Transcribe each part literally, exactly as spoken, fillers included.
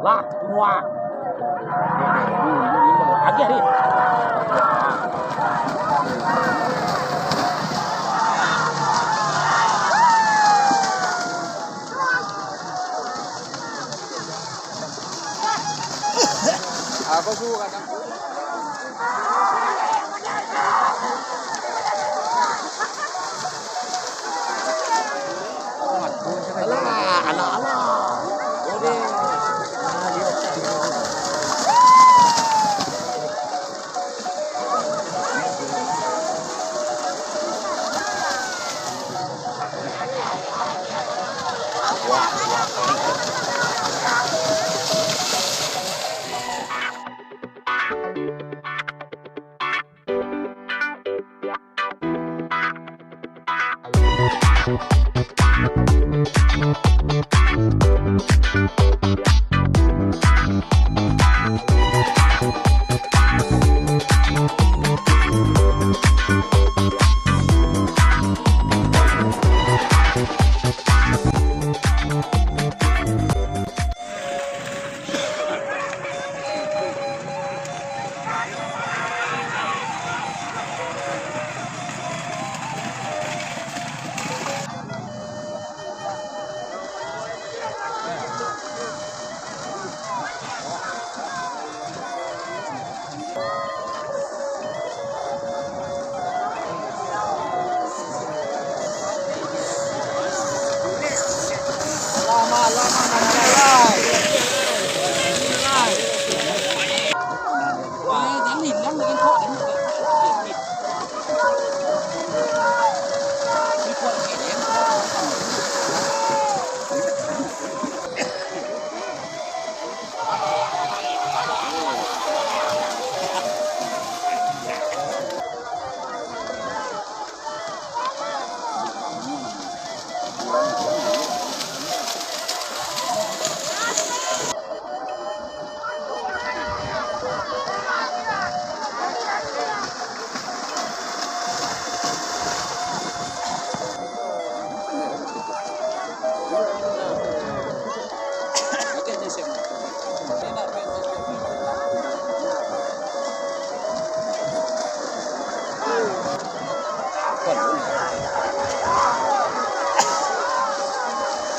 Lah, muak. Agiah, Rin. Aku suka. Alah, alah, alah.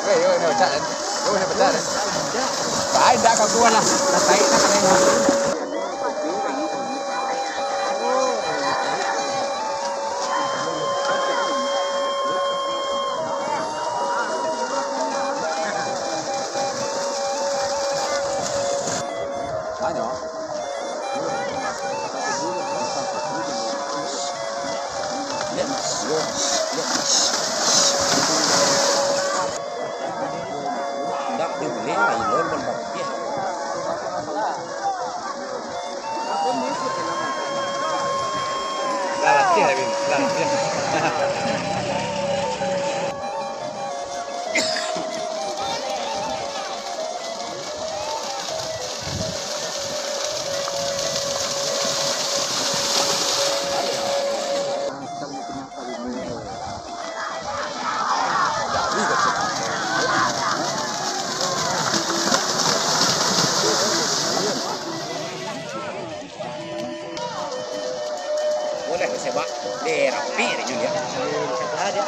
Weh, yo, ni pecah, kan? Yo, ni pecah, kan? Baik, dah kau buat lah. Dah baik, dah kau buat. Banyak. Ndak diulih, ilon pun bapiah. Lah latiah lagi, lah latiah. Boleh, sebab dia rapi dia, Jun, ya. Harus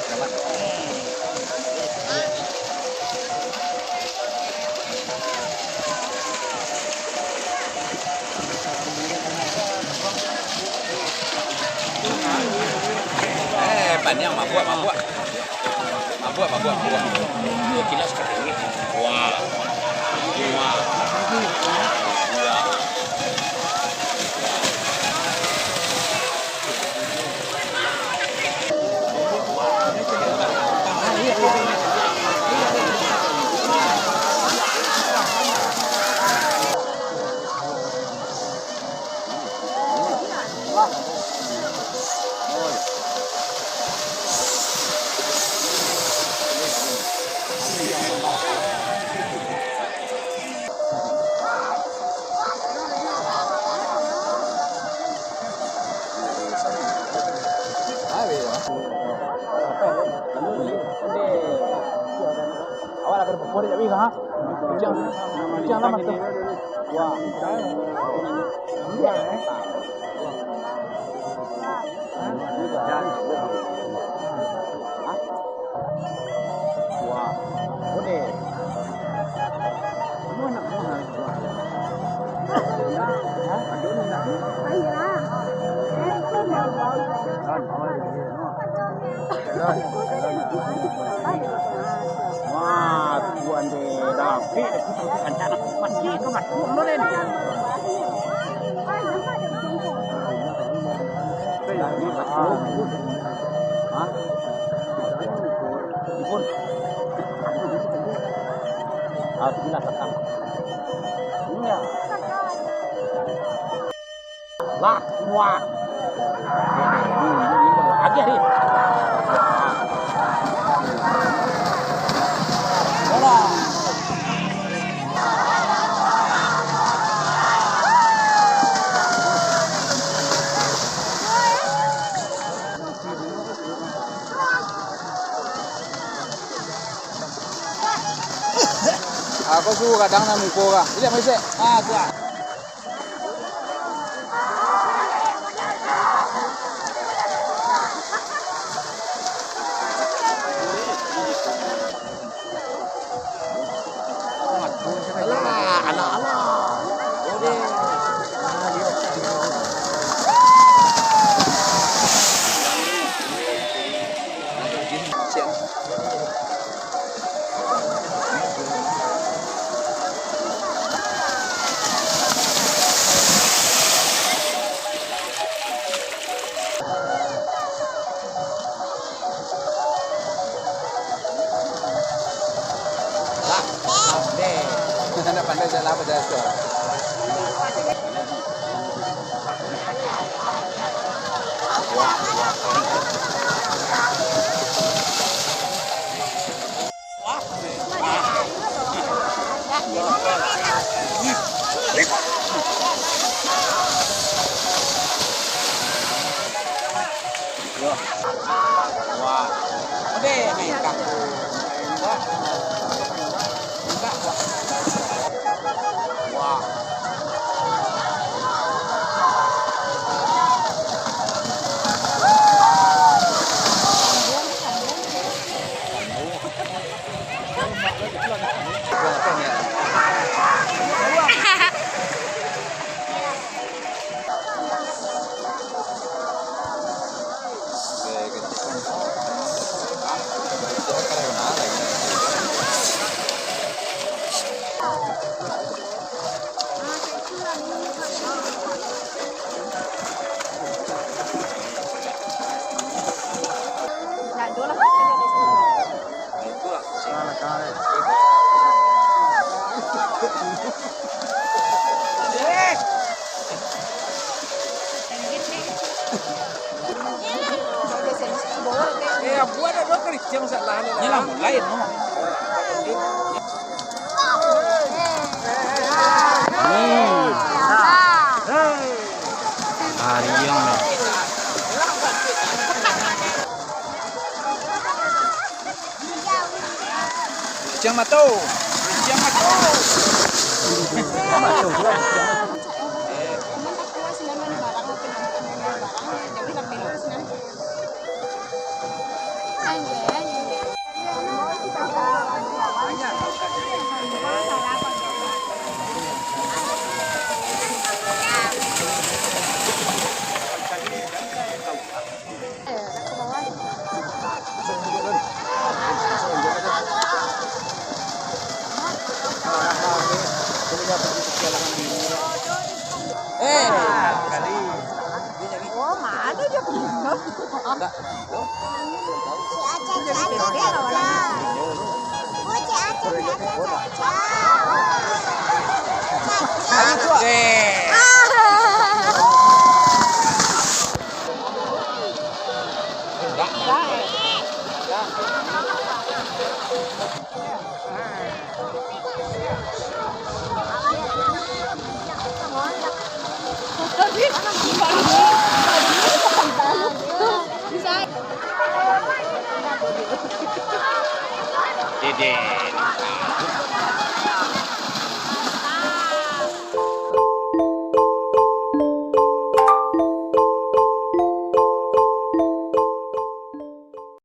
selamat. Eh, paniang, mabuak, mabuak. Mabuak, mabuak, mabuak. Dua kilo seperti ini. Wah. Wah. Wah. Awak lah kada popo dek, ha? Kuciang, kuciang lah mati. Wah. Wah, boleh. Kamu anak buah. Hah? Aduh, nak. Ayolah. Eh, itu mau bau saja. Kan, awal dia. Wah, tuan deh, David, kancana pasti ke Batum tu, Den. Hah? Ipun. Ah, tu bilang petang. Iya. Lah, wah. Agiah, Rin. Bola. Ako suruh kadang nak muko ka. Iliak maisek. Ah, tu ah. Alah, alah, alah. Lah, pandai. Nak pandai je lah, pandai tu. Wah. Wah. Eh, abu ada dua kericang salah ni. Yalah, lain, no. Hmm. Ah, riang dah. Kuciang mato. Kuciang mato. Kuciang mato. Eh, oh, mana dia punya? Jen.